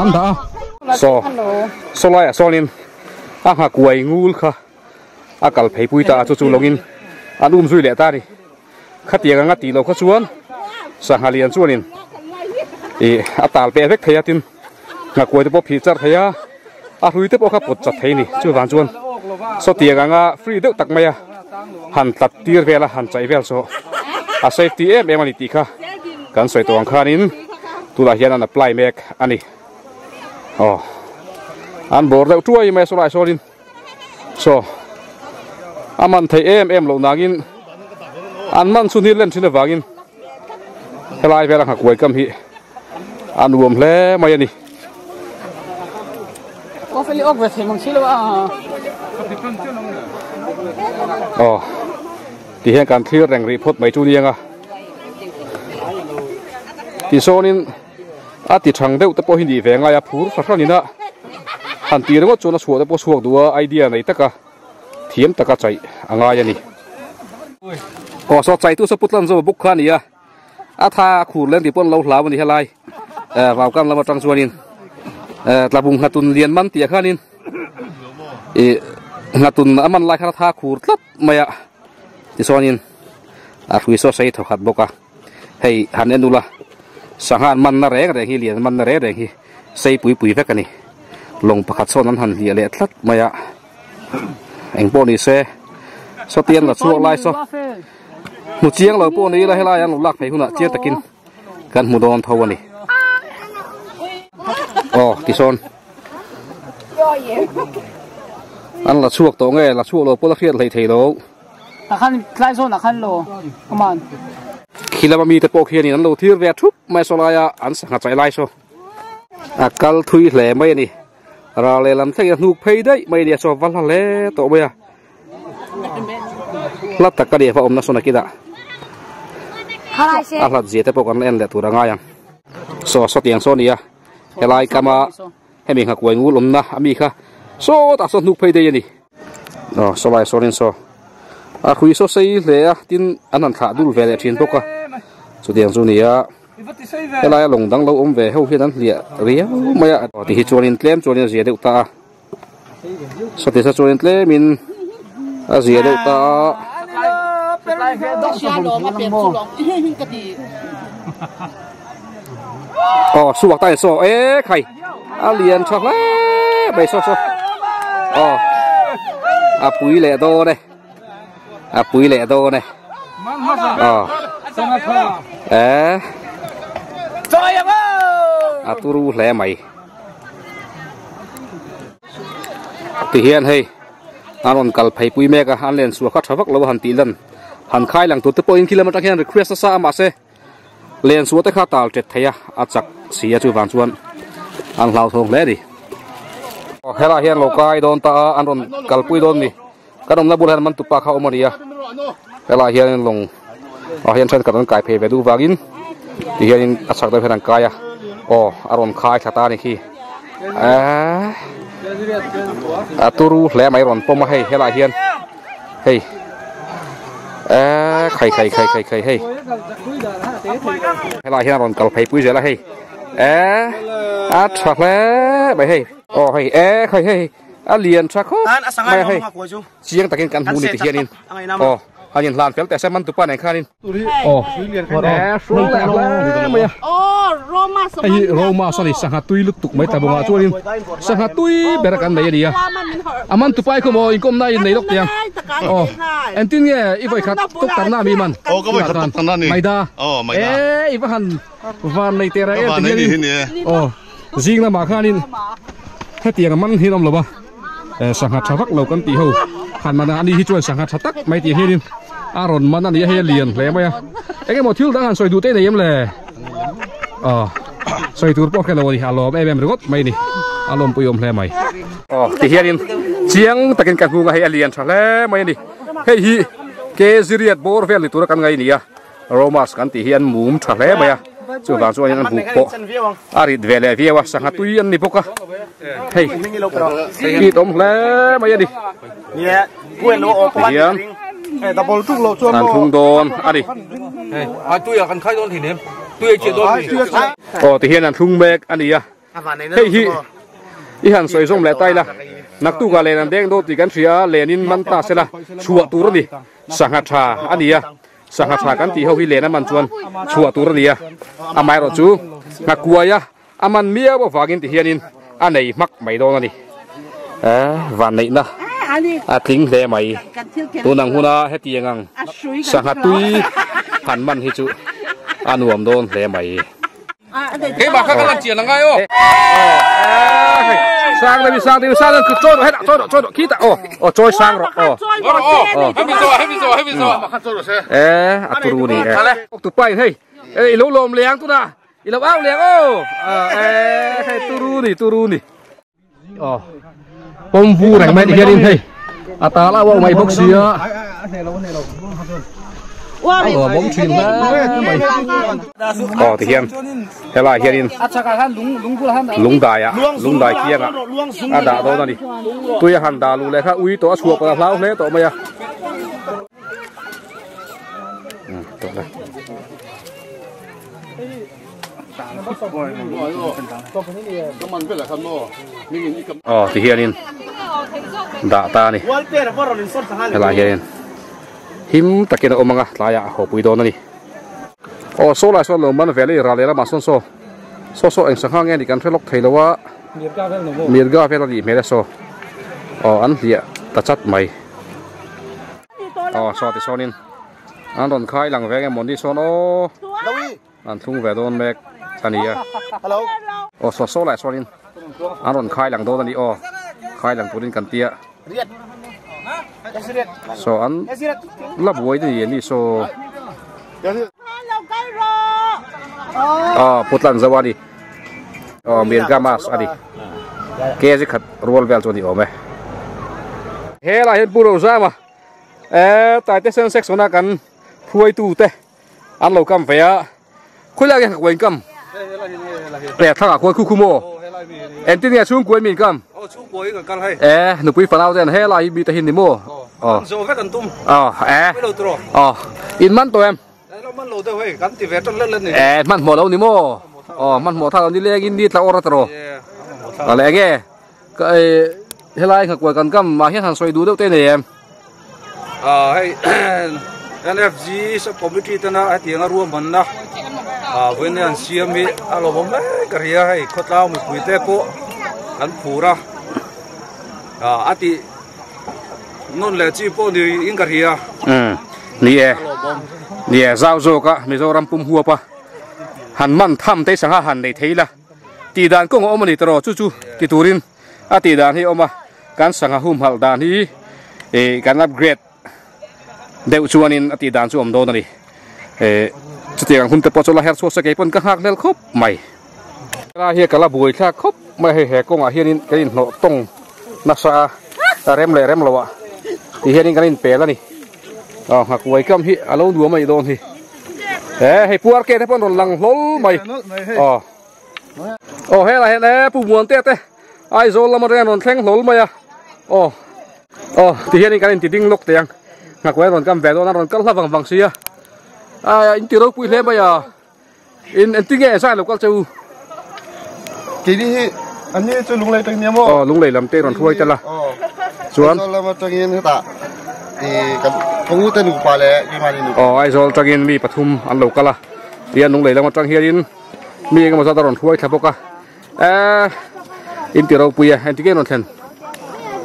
an dah a. Saw saw laiah sawnin a nghakuai ngul kha a kal phei pui ta a, chu chu lawngin an um zui leh ta a ni. Khatiang anga tih loh kha chuan sangha lian chuanin ih a tal peh vek thei a tin nghakuai te pawh phih char thei a a hlui te pawh kha pawt chat thei a ni chuvang chuan sawtiang anga free deuh tak mai a han tlat tir vel a han chaih vel chu a safety em em a ni tih kha kan sawi tawh ang khanin tunah hian an apply mek a ni aw an bawr deuh tuai mai a sawlai sawlin. Saw a man theih em em loh nangin an man chhun hi len thin avangin Helai vela nghakuai kam hi a nuam hle mai ani. Aw ti hian kan thlir reng rih phawt mai chu niang a. Tisawnin a ti thang deuh te pawh hi nih ve ngai a phur fahranin a han ti ringawt chuan a chhuah te pawh chhuak duh a idea nei taka thiam taka chaih a ngai ani. Aw saw chai tu saw putlan zo buk kha ani a a tha khur leng tih pawh an lo hlau ani helai vau kam lam atang chuanin tlabung nghatun lian man tih ah khanin ih nghatun a man lai khan a tha khur tlat mai a tichuanin a hrui saw sei thaw khat bawk a hei han en ula sangha an man na reng reng hi lian man na reng reng hi sei pui pui vek ani lawng pakhat sawn an han hliah leh tlat mai a eng pawh ni se sawtian la chhuak lai saw hmu chiang lo pawh ni ila helai an lo lak phei hunah chiang takin kan hmu dawn tho ani aw tisawn an la chhuak tawh nge la chhuak lo pawh la hriat hlei thei lo khilama mite pawh khianin an lo thir ve thup mai saw laia an sangha chai lai saw a kal thui hle mai ani ral lehlam thleng in a hnuk phei daih mai ania saw va hla hle tawh mai a hla tak ania va awmna sawn a kinah a hlat zia te pawh kan la en leh tur a ngai ang saw sawtiang saw ania helai kama hemi nghakuai ngul awmna ami kha sawtah saw hnuk phei daih ani aw sawlai sawnin saw a hrui saw sei hle a tin an han thlah dul ve leh thin bawk a chutiang chu ania. Helaia lawng dang lo awm ve ho hian an hliah riau mai a ti hi chuanin tlem chuanin a zia deuh ta a sawti sa chuanin tlemin a zia deuh ta a. Aw suak ta in saw e khai a lian tha hle mai saw saw aw a pui leh dawn e. A pui leh dawn e. Aw. Eh. A turu hle mai. Ti hian hei an rawn kal phei pui mek a an len chhuah kha tha vak lo a han tih lan han khai lang tur te pawhin khi lam atang hian request nasa a mahse len chhuah te kha tal tet thei a a chak si a chuvang chuan an hlauthawng hle a ni. Helaiah hian lo kai dawn ta a an rawn kalpui dawn ni. Kan awmna bulah hian man tupa kha a awm a ni a, helaiah hianin lawng ah hian thenkhat an kai phei ve duh vangin ti hianin a chhak deuh hian an kai a, aw a rawn khai thla ta a ni khi eee a turu hle mai rawn pawm a hei helaiah hian hei eee khai khai khai khai khai hei helaiah hian a rawn kal phei pui zel a hei eee a tha hle mai hei aw hei eee khai hei. A lian tha khawp mai a hei chiang takin kan hmu ni ti hianin aw han in hlan fel teh se man tupa nen khanin aw hrul leh hle mai a hei hi Romas a ni sangha tui lutuk mai tlabawngah chuanin sangha tui ber a kan nei a ni a a man tupa hi khaw maw inkawm na in nei lawk tiang aw engtin nge i vawi khat tuk tarna mi man aw ka vawi khat tuk tarna ni maida maida e i va han van nei teh reng em ti hianin aw Zing lamah khanin hetiang a man hi an awm lo a, sangha tha vak lo kan tih ho han man a, ani hi chuan sangha tha tak mai tih hianin a rawn man a ni a, hei a lian hle mai a, eng emaw thil dang han sawi duh te nei em le? Aw sawi tur pawh hre lo a ni, a lawm em em ringawt mai a ni, a lawmpui awm hle mai. Aw ti hianin chiang takin ka hnung a, hei a lian tha hle mai a ni, hei hi Keziriat bawr vel ni tura kan ngai a ni a. Romas kan tih hi an mum tha hle mai a, chuvang chuan an buk pawh a rit ve leh viau a, sangha tui an ni bawk a, hei it awm hle mai a ni, tihian an thlung dawn a ni, aw tihian an thlung mek a ni a, hei hi i han sawi zawm leh ta ila, naktuk ah len an deng dawn tih kan hria a, len in man ta sela chhuah tur a ni, sangha tha a ni a. Sangha tha kan tih ho hi len a man chuan chhuah tur a ni a, amaherawh chu nghakuai a a man miau avangin ti hianin a nei hmak mai dawn a ni. Vanneihna a tling hle mai. Tun ang huna hetiang ang sangha tui han man hi chu a nuam dawn hle mai. Keimah kha ka lan chian a ngai aw. Sang deuh sang deuh sang deuh chawi rawh hetah chawi rawh chawi rawh khitah aw aw chawi sang rawh aw. Hemi zawh hemi zawh hemi zawh. E a turu ni e. Tupa in hei Ê ilo lom liang tu na. Ilo ao liang ô. Ê turu ni turu ni. Ờ. Pom vu reng mai hian in hei. Ata la wa mai bok sia. Ờ bóng chuyền mai. Ờ thì hian. Helai hian in. Lung dai a, lung dai kiang a. A da do na ni. Tuya han da lu le kha ui to a chuak pa hlau hle to mai a. To la. Ờ thì hian in da ta ni. Helai hian in him takin a awm anga tlaiah haw pui dawn a ni. Aw saw lai sawn lo man ve le i ral leh lamah sawn saw saw saw eng sangha nge ni kan hre lawk thei lo a mirga vel a nih hmel e saw aw an hliah ta chat mai. Aw saw ti sawnin an rawn khai lang ve nge maw ni sawn aw an thlung ve dawn mek a ni a. Aw saw saw lai sawnin an rawn khai lang dawn a ni aw khai lang turin kan tia. So an la buai te ni so ah putlan zawa ni oh mirga mas ani kg khat rual vel chu ni awm e helai hian pu Rozama e taite sensex ona kan phuai tu te an lo kam ve a khawilai nge ka kam e thlang ah khuan khu khu maw engtin nge chhungkuai min kam e nupui fanau ten helai hi mi te hi ni maw aw e aw in man tawh em e hmanhmawh lo ni maw aw hmanhmawh tha lo ni lengin ni tla awr a tawh a leh enge ka e helai nghakuai kan kam mah hian han sawi duh deuh te nei em. Hei NFG sub committee tena hetianga ruahmanna vawiin an siam hi a lawmawm hle ka ria hei khawtlang mipui te pawh an phur a a tih nawn leh chi pawh ni in ka ria ni e ni e zau zawk a Mizoram pum huap a han man tham te sangha han nei thei la tih dan kawng a awm a ni tawh chu chu ti turin a tih dan hi a awm a kan sangha humhalh dan hi ih kan upgrade deuh chuanin a tih dan chu a awm dawn a ni ih chutiang ang hun te pawh chu la her chhuak se kei pawn ka nghak hlel khawp mai helai hi ka la buai thlak khawp mai hei he kawngah hianin kan inhnawh tawng nasa a a rem leh rem loh ah ti hianin kan inpel a ni aw nghakuai kam hi a lo nuam a nih dawn hi he hei puar ke te pawh an rawn lang hlawl mai aw. Aw helai hian e pu Muantea te Aizawl lama reng rawn thleng hlawl mai a aw aw ti hianin kan inti ding lawk teh ang nghakuai rawn kam ve dawn a rawn kal hla vang vang si a a inti ropui hle mai a in engtin nge zai lo kal che u keini hi an ni chu lunglei tang nia maw aw lunglei lam te rawn hruai tel a chuan Aizawl lama tangin hetah i kan ka u te nupa leh keimahni nupa aw Aizawl tangin mi pathum an lo kal a tihian lunglei lama tang hianin mi engemaw zat a rawn hruai thla bawk a eh in ti ropui a engtin nge rawn thlen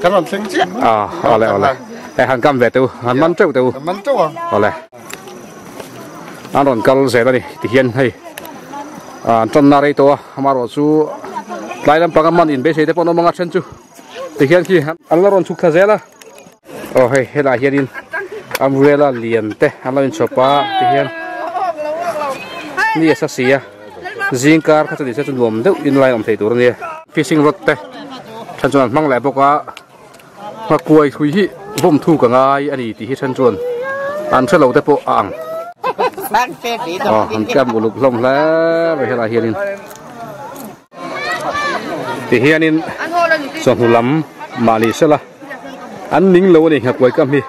kan rawn thleng chiah ah awle awle eh han kam ve teu han man teuh teu han man teuh a awle an rawn kal zel a ni tihian hei an tanna rei tawh a amaherawh chu tlai lampang a man inbeisei te pawh an awm ang a then chu tihian khi an la rawn chhuk thla zel a. Aw hei helai hianin umbrella lian te an lo inchhawp a tihian ni a sa si a zing kar kha chu ni se chu nuam deuh in lai awm thei tur a nia fishing rod te then chuan an hmang leh bawk a nghakuai thui hi vawm thuk a ngai a ni tih hi then chuan an hre lo te pawh a ang aw an camp uluk hlawm hle mai helai hianin. Tihianin chawhnu lam mahni sela an ning lo a ni nghakuai kam hi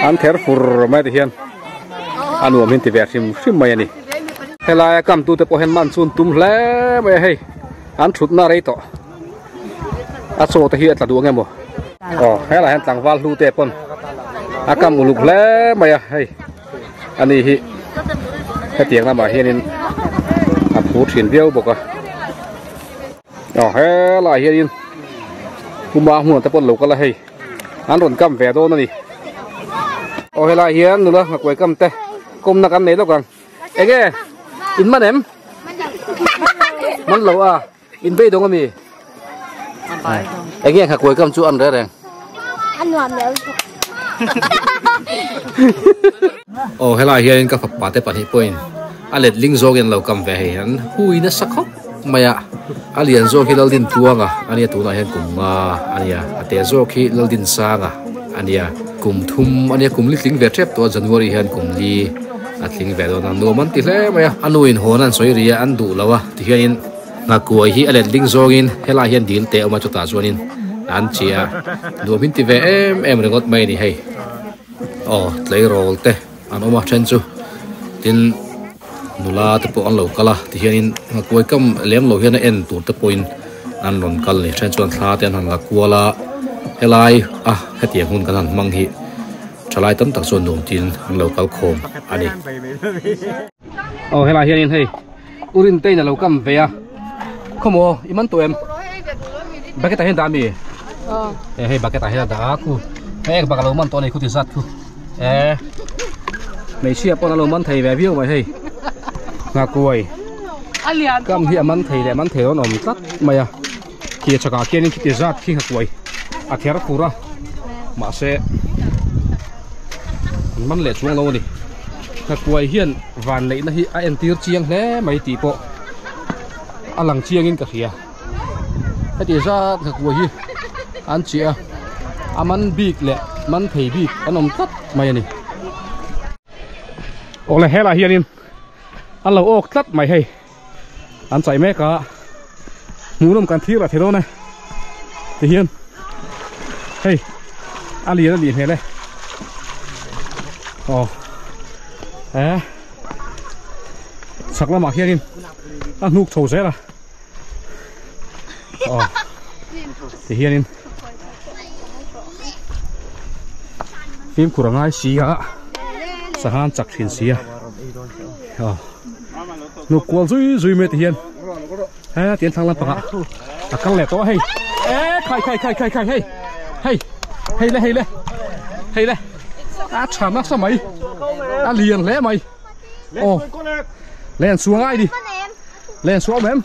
an ther fur mai tihian a nuam hin ti ve hrim hrim mai a ni. Helaia kam tute pawh hian man chu an tum hle mai a hei an thutna rei tawh a chaw te hi a tla duh ang emaw aw helaiah hian tlangval hlu te pawn a kam uluk hle mai a hei. Ani hi hetiang lamah hianin a phur thin viau bawk a aw helaiah hianin puma hmunah te pawh an lo kal a hei an rawn kam ve dawn a ni aw helaiah hian nula nghakuai kam te kawmna kan nei lawk ang enge in man em man lo a in beidawng ami enge nghakuai kam chu an reh reng a nuam lo aw helai hianin ka fapa te pahnih pawhin A letling zawngin an lo kam ve hei an hui nasa khawp mai a. A lian zawk hi Laldin Tluanga a nia tunah hian kum nga a nia. A te zawk hi Laldin Sanga a nia. Kum thum a nia kum li tling ve tep tawh a January hian kum li a tling ve dawn a. Nuam an ti hle mai a. A nu in hawn an sawi ri a an duh lo a tihianin nghakuai hi a letling zawngin helai hian dil teh a awm a chutah chuanin an chiah a. Nuam in ti ve em em ringawt mai a ni hei. Aw tleirawl te an awm a then chu tin nula te pawh an lo kal a tihianin nghakuai kam lem lo hian a en tur te pawhin an rawn kal a ni then chuan thla te an han la kual a helai a hetiang hun kan han hmang hi thalai tam tak chuan nuam tin an lo kal khawm a ni. Aw helai hianin hei Urintein a lo kam ve a khawmaw i man tawh em bucket ah hian dah ami e hei bucket ah hian a dah a khu hei ek bak a lo man tawh a ni khu ti zat khu e hmeichhia pawn a lo man thei ve viau mai hei nghakuai kam hi a man thei leh man thei lo an awm tlat mai a khi a chhakah khianin khiti zat khi nghakuai a ther fur a mahse an man leh chuang lo a ni nghakuai hian van neihna hi a entir chiang hle mai tih pawh a lang chiangin ka hria heti zat nghakuai hi an chiah a a man bik leh man thei bik an awm tlat mai a ni awle helaiah hianin an lo awk tlat mai hei. An chai mek a hmuhnawm kan thlir a thei dawn e tihian hei a lian a nih hmel e aw e chhak lamah hianin a hnuk chho zel a aw tihianin fimkhur a ngai si a sangha an chak thin si a aw. Hnuk kual zui zui mai ti hian he tian thlang lampangah a kal leh tawh a hei e khai khai khai khai khai hei hei hei le hei le hei le a tha nasa mai a lian hle mai aw len suang ai ni len suang em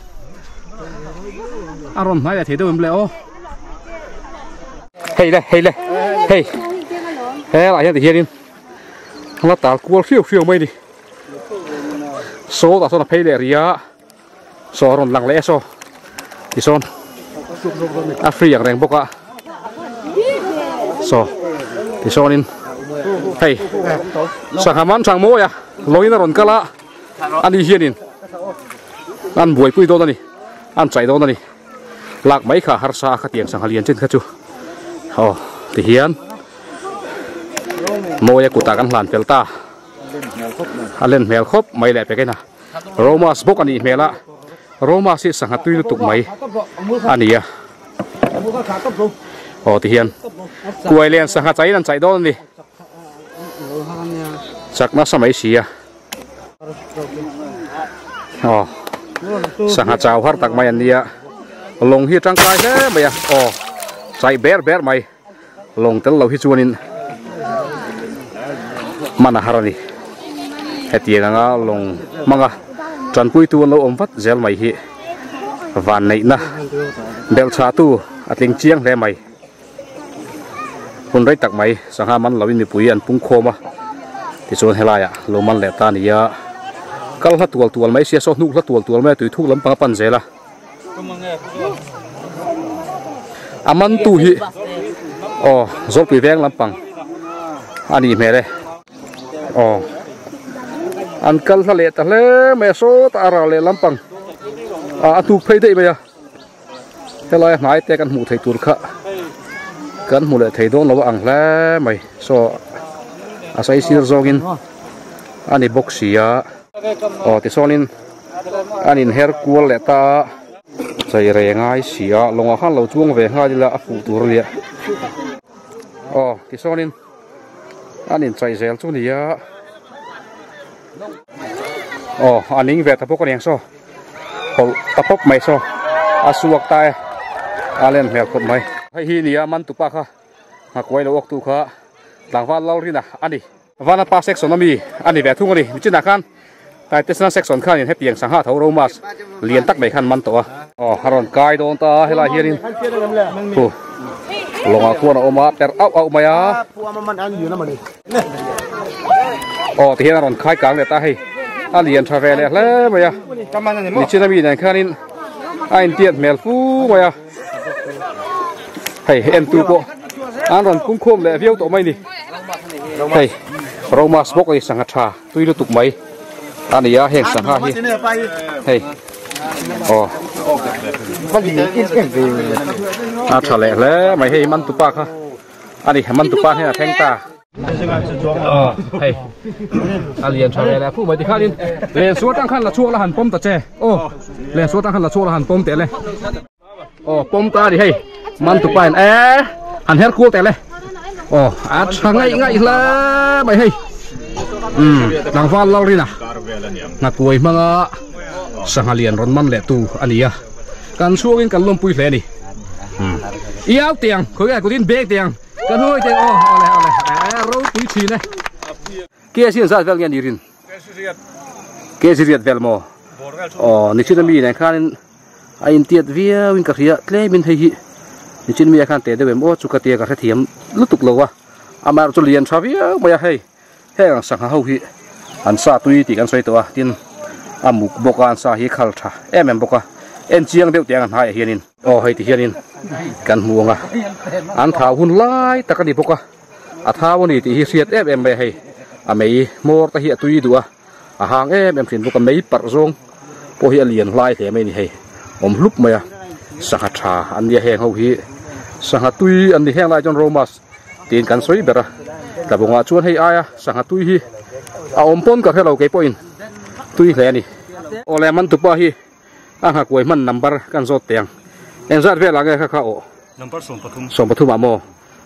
a rawn hnai leh thei deuh em le aw hei le hei le hei he lah hian ti hianin la tal kual hriau hriau mai ni. Saw tah sawn a phei leh rih a saw a rawn lang leh e saw tisawn a free ang reng bawk a saw tisawnin hei sangha man thang mawi a lawngin a rawn kal a ani hianin an buaipui dawn a ni an chaih dawn a ni lak mai kha harsa a khatiang sangha lian chin kha chu aw tihian mawia kutah kan hlan fel ta. A len hmel khawp mai leh pek a Romas bawk a nih hmel a Romas hi sangha tui lutuk mai a ni a aw tihian kuai len sangha chaiin an chaih dawn a ni chak nasa mai si a aw sangha chau har tak mai an nia lawng hi a tangkai hle mai a aw chaih ber ber mai. Lawng tel lo hi chuanin hman a har a ni. Hetiang anga lawng hmanga tanpuitu an lo awm vat zel mai hi vanneihna belhchhahtu a tling chiang hle mai. Hun rei tak mai sangha man loin mipui an pung khawm a, tichuan helaiah lo man leh ta a ni a. Kal hla tual tual mai sia saw hnuk hla tual tual mai a tui thuk lampang a pan zel a. A man tu hi aw zawlpui veng lampang a nih hmel e aw an kal hla leh ta hle mai a sawtah a ral leh lampang a hnuk phei daih mai a helai hnai te kan hmuh theih tur kha kan hmu leh thei dawn lo a ang hle mai saw a saisir zawngin a ni bawk si a aw tichuanin. An inher kual leh ta a, chei rei ngai si a, lawngah khan lo chuang ve nghal ila a fuh tur a nia. Aw tisawnin an inchaih zel chu nia. Aw a ning ve ta bawk a niang saw, hawlh ta pawp mai saw, a suak ta e, a len hmel khawp mai. Hei hi nia mantupa kha nghakuai lo awktu kha tlangval Lalrina a ni. Vanapa section ami a ni ve thung a ni. Nichinah khan Taitesna section khanin hetiang sangha tho Romas lian tak mai khan man tawh a. Aw a rawn kai dawn ta a helai hianin khu lawngah khuan a awm a per auh auh mai a. Aw tihian a rawn khai kang leh ta hei. A lian tha ve leh hle mai a. Nichina mi nen khanin a intiat hmel fu mai a. Hei en tu pawh an rawn pung khawm leh viau tawh mai ni. Hei Romas bawk a ni sangha tha tui lutuk mai a ni a heng sangha hi hei aw a tha leh hle mai hei man tupa kha a ni man tupa hian a thleng ta. Hei a lian tha ve leh phu mai tikhanin len sual tang khan la chhuak la han pawm ta che aw len sual tang khan la chhuak la han pawm teh le aw pawm ta a ni hei man tupa in e han her kual teh le aw a tha ngaih ngaih hle mai hei um tlangval lalrina nghakuai hmanga sangha lian rawn man leh tu a ni a kan chhuangin kan lawmpui hle a ni um i au tiang khawi nge kutin beng tiang Ka hnuai te aw awle awle e ropui thin e. Ke sin zat vel nge ni rin? Ke si riat vel maw? Aw nichin ami nen khanin a intiat viau in ka hria tlemin hei hi nichin mi ah khan teh deuh em aw chu ka tia ka hrethiam lutuk lo a amaherawh chu lian tha viau mai a hei heng ang sangha ho hi an sa tui tih kan sawi tawh a tin a muk bawk a an sa hi khal tha em em bawk a en chiang deuh teh ang a hnaiah hianin. Aw hei ti hianin kan hmu ang a, an thau hun lai tak a ni bawk a, a thau a ni tih hi hriat em em mai a hei, a mei hmawr te hi a tui duh a, a hang em em thin bawk a, mei parh zawng pawh hi a lian hlai hle mai a ni hei, awm hlup mai a, sangha tha an nia heng ho hi, sangha tui an ni heng lai chuan Romas tiin kan sawi ber a, tlabawngah chuan hei aia sangha tui hi a awm pawn ka hre lo kei pawhin tui hle a ni. Aw le Mantupa hi. A nghakuai hman number kan zawt teh ang. Engzat vel ah nge kha kha aw? Number 13. 13 ah maw?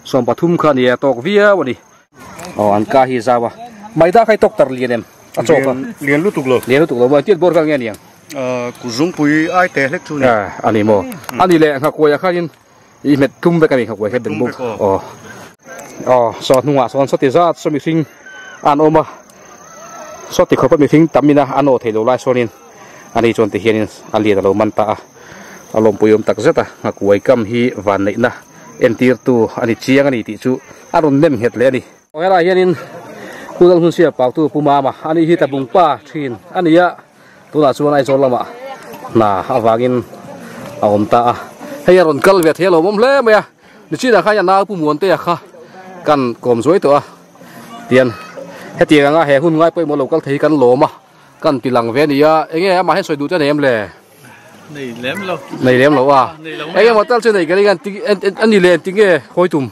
13 kha nia tawk viau a ni. Aw an ka hi zau a. Maida kha i tawk tar lian em? A chawk a. Lian lutuk lo. Lian lutuk lo maw? Engtiat bawr vel nge niang? Kuzungpui ai te hlek chu ni. A ni maw? A ni leh nghakuai ah khanin i hmet tlum vek a ni nghakuai kha ben bawk. Aw. Aw saw hnungah sawn sawti zat saw mihring an awm a. Sawti khawpa mihring tam ina an aw thei lo lai sawnin ani chuan tihianin a lian a lo man ta a. A lawmpui awm tak zet a nghakuai kam hi van neihna entirtu a ni chiang a ni tih chu a rawn nem nghet leh a ni. Aw helaiah hianin Pu Lalhmunsia Pautu Pu Mama ani hi tlabung pa thin a ni a. Tunah chuan Aizawl lamah hna avangin a awm ta a, hei a rawn kal ve thei a lawmawm hle mai a, nichinah khan a nau Pu Muantea kha kan kawm zuai tawh a, tian hetiang anga he hun ngai pawimawh lo kal thei hi kan lawm a, kan ti lang ve a ni a, enge amah hian sawi duh te a nei em le? Nei lem lo. Nei lem lo a, enge maw tal chu nei ka ring a, a ni le engtin nge hawi tum?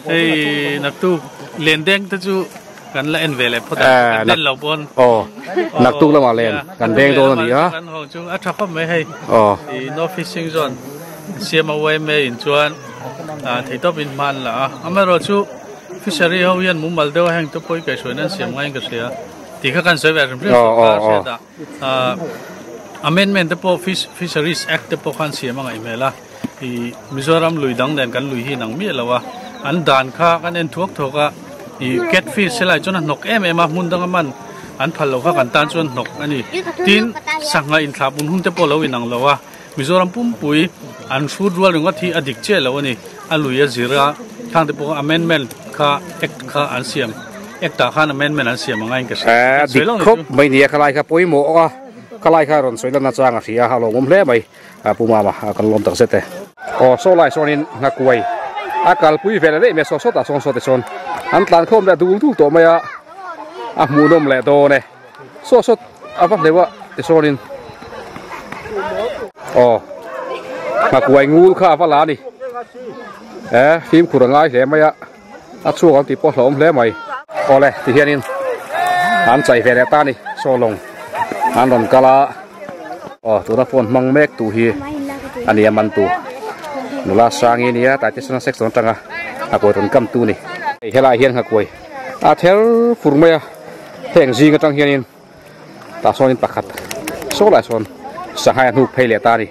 Hei naktuk len deng te chu kan la en ve leh phawt a, kan den lo pawn. Aw, naktuk lamah len kan deng dawn a ni a. Kan hawng chu a tha khawp mai hei. Aw. I no fishing zone siam a YMA in chuan theihtawp in hma an la a. Amaherawh chu fishery ho hian mumal deuh a heng te pawh hi kaihhruaina an siam ngaiin ka hria. Tih kha kan sawi ve hrim hrim sawrkar hriat ah. Amendment te pawh Fisheries Act te pawh khan siam a ngaih hmel a. I Mizoram lui dang nen kan lui hi inang miah lo a, an dan kha kan en thuak thuak a, i catfish helai chuan a hnawk em em a, hmun danga man an phal lo kha kan tan chuan hnawk a ni. Tin, sangha inthlah bun hun te pawh lo inang lo a, Mizoram pumpui an hrut rual ringawt hi a dik chiah lo a ni. A lui a zir a, khang te pawh amendment kha act kha an siam, act ah khan amendment an siam anga in ka hria. A dik khawp mai nia, khalai kha pawimawh a, khalai kha rawn sawi lan nachang a hria a, a lawmawm hle mai. A pu mama a kan lawm tak zet e. Aw saw lai sawnin nghakuai a kalpui ve leh daih mai a saw sawtah sawn saw te chuan an tlan khawm leh dul dul tawh mai a a hmuhnawm leh dawn e saw sawt a va hleuh a ti sawnin aw nghakuai ngul kha a va la a ni e fimkhur a ngai hle mai a a chhuak ang tih pawh hlauhawm hle mai. Awle ti hianin an chai ve leh ta a ni saw lawng an rawn kal a aw tuna phone hmang mek tu hi a ni a man tu nula sangi nia tlai te sana section atanga nghakuai rawn kam tu a ni hei helai hian nghakuai a ther fur mai a heng zing atang hianin tah sawnin pakhat saw lai sawn sangha a hnuk phei leh ta a ni.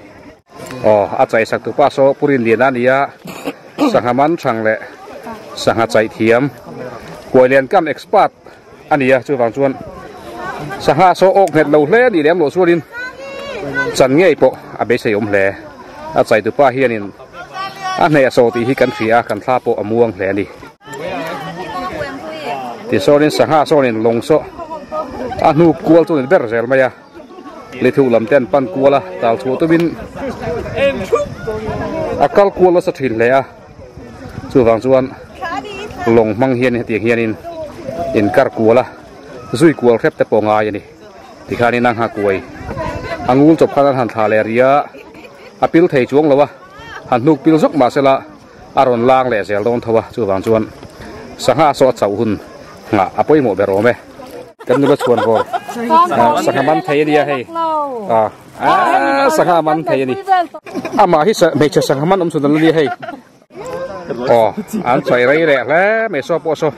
Aw a chai sak tu pa saw Purin Lian a ni a, sangha man thang leh sangha chaih thiam Kuailian kam expert a ni a, chuvang chuan sangha saw awk nghet lo hle a nih lem loh chuanin chan ngei pawh a beisei awm hle. A chai tu pa hianin a hneh a saw tih hi kan hria a, kan thla pawh a muang hle a ni. Tichuanin sangha sawnin lawng saw. A hnu kual chu ni ber zel mai a lethu lam te an pan kual a tal chhuah tumin a kal kual nasa thin hle a chuvang chuan lawng hmang hian hetiang hianin inkar kual a zui kual hrep te pawh ngai a ni tikhanin a nghakuai a ngul chawp khan an han thlah leh ria a pil thei chuang lo a han hnuk pil zawk mahsela a rawn lang leh zel dawn tho a chuvang chuan sangha saw a chauh hun nghah a pawimawh ber awm e kan nula chhuan vawr sangha man thei ania hei a sangha man thei ani amah hi hmeichhe sangha man awm chhun an ania hei aw an chai rei leh hle mai saw pawh saw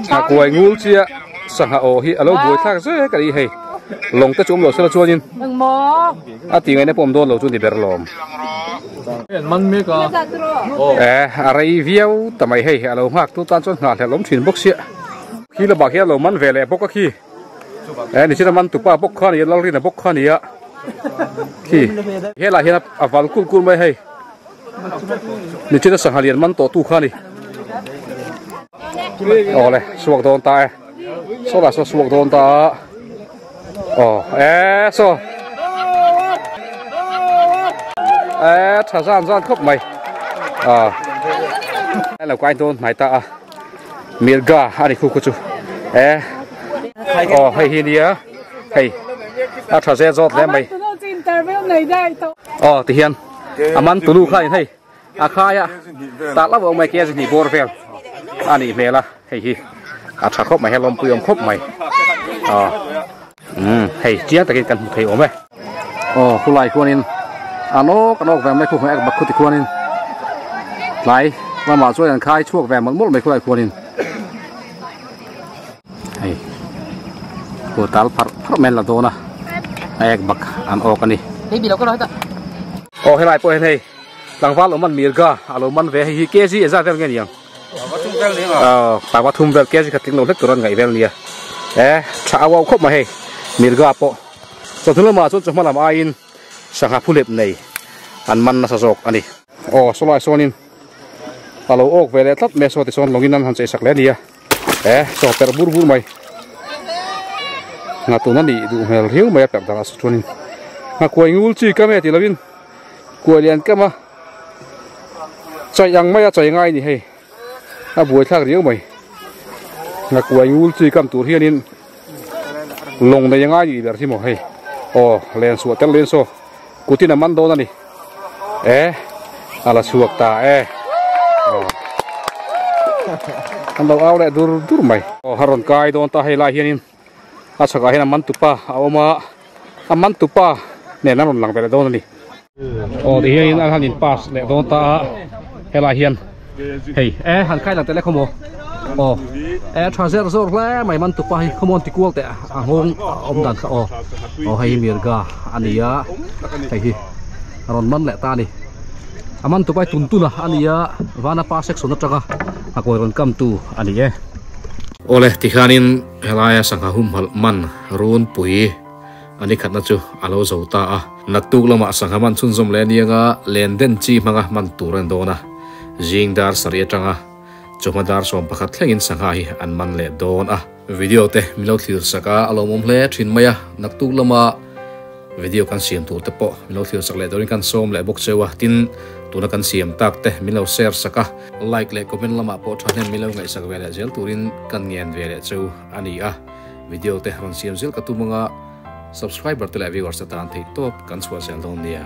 nghakuai ngul chia sangha aw hi alo buai thlak zek ani hei lawng te chu awm lo sela chuanin a ti ngaihna pawh awm dawn lo chu ni ber lawm e a rei viau ta mai hei alo nghak tu tan chuan nghah hlelh awm thin bawk sia khi lamah khian alo man ve leh bawk a khi e nichina man tupa bawk kha ania Lalrina bawk kha ania khi helai hian a val kul kul mai hei nichina sangha lian man tawh tu kha ani awle suak dawn ta e saw lah saw suak dawn ta aw e saw e tha zan zan khawp mai a lo kai dawn hnai ta a mirga ani khu khu chu e aw hei hi nia hei a tha zel zawt hle mai aw ti hian a man tulu kha in hei a khaia tah lo awm mai ke zihnih bawr vel a nih hmel a hei hi a tha khawp mai he lawmpui awm khawp mai aw um hei chiang takin kan hmu thei awm e aw khulai khuanin an awk an awk ve mai khu ek bak khu ti khuanin tlai lamah chuan an khai chhuak ve mawlh mawlh mai khulai khuanin hei khu tal phar phar mai an la dawn a a ek bak an awk a ni aw helai pawh hian hei tlangval awm an mirga a lo man ve hei hi kg ezah vel nge niang aw tlangval thum vel kg khat tling lo hlek tur an ngaih vel nia e tha au au khawp mai hei mirga pawh chawhnu lamah chuan chawhma lam aiin sangha phulep nei an man nasa zawk a ni aw sawlai sawnin a lo awk ve leh tlat mai a saw tichuan lawngin an han chei sak leh a nia e chaw perh bur bur mai nghatun a nih duh hmel riau mai a perh danah saw chuanin nghakuai ngul chi ka me tih lovin kuai lian kam a chai ang mai a chai ngai ni hei a buai thlak riau mai nghakuai ngul chi kam tur hianin lawng nei angai ni ber hi maw hei aw len suah tel len saw kutin a man dawn a ni e a la chhuak ta e aw an lo au leh dur dur mai aw a rawn kai dawn ta hei lai hianin a chhakah hian a man tupa a awm a a man tupa nen an rawn lang ve leh dawn a ni aw ti hianin an han in pass leh dawn ta a helai hian hei e han khai lang tel e khawmaw aw e tha zer zawr hle mai man tupa hi khawmawn ti kual teh a nghawng a awm dan kha aw aw hei hi mirga a ni a hei hi a rawn man leh ta a ni a man tupa hi tun tun a a ni a vanapa section atanga a kawi rawn kam tu a ni e. Awle tikhanin helaia sangha humhalh man runpui a ni khatna chu a lo zo ta a. Naktuk lamah sangha man chhunzawm leh anianga len den chi hmanga hman tur a ni dawn a. Zing dar sarih atanga chawhma dar 11 thlengin sangha hi an man leh dawn a. Video te min lo thlir sak a, a lawmawm hle thin mai a. Naktuk lama video kan siam tur te pawh min lo thlir sak leh turin kan sawm leh bawk cheu a. Tin, tuna kan siam tak te min lo share sak a. Like leh comment lamah pawh thahnem min lo ngaihsak ve leh zel turin kan ngen ve leh cheu a ni a. Video te rawn siam zel ka tum anga subscriber te leh viewers te tan theih tawp kan chhuah zel dawn nia.